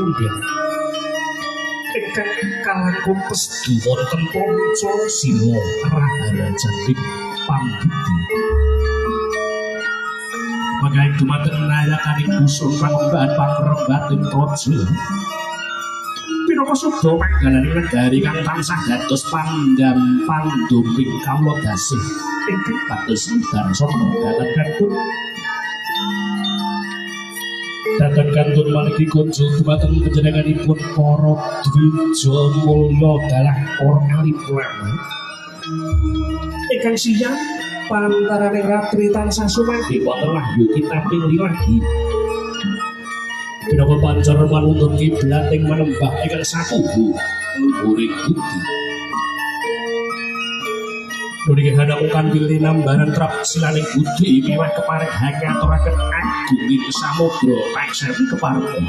punden ingkang kalangkung pesdu wonten panca sila raharajaning pambudi. Mangga dumateng nayakaning dusun pangembahan pangrembating praja. Pinaka suda panggalaning negari kang tansah dados pandam pandumping kawula dasih ingkang dados darsana dhateng kantun. Dhateng kantun maliki kunjung dumateng panjenenganipun para dwija mulya dalah para alim ulama. Ingkang siang pantaraning ratri tansah sumangga wonten wahyu kitabing lilahi. Pinaka pancar manuntun kiblating manembah ingkang sapuhu luhuring budi. Niki hanamu kanthi linambaran trap silaning budi miwah kepareng hangaturaken agunging samudra taksih kepareng.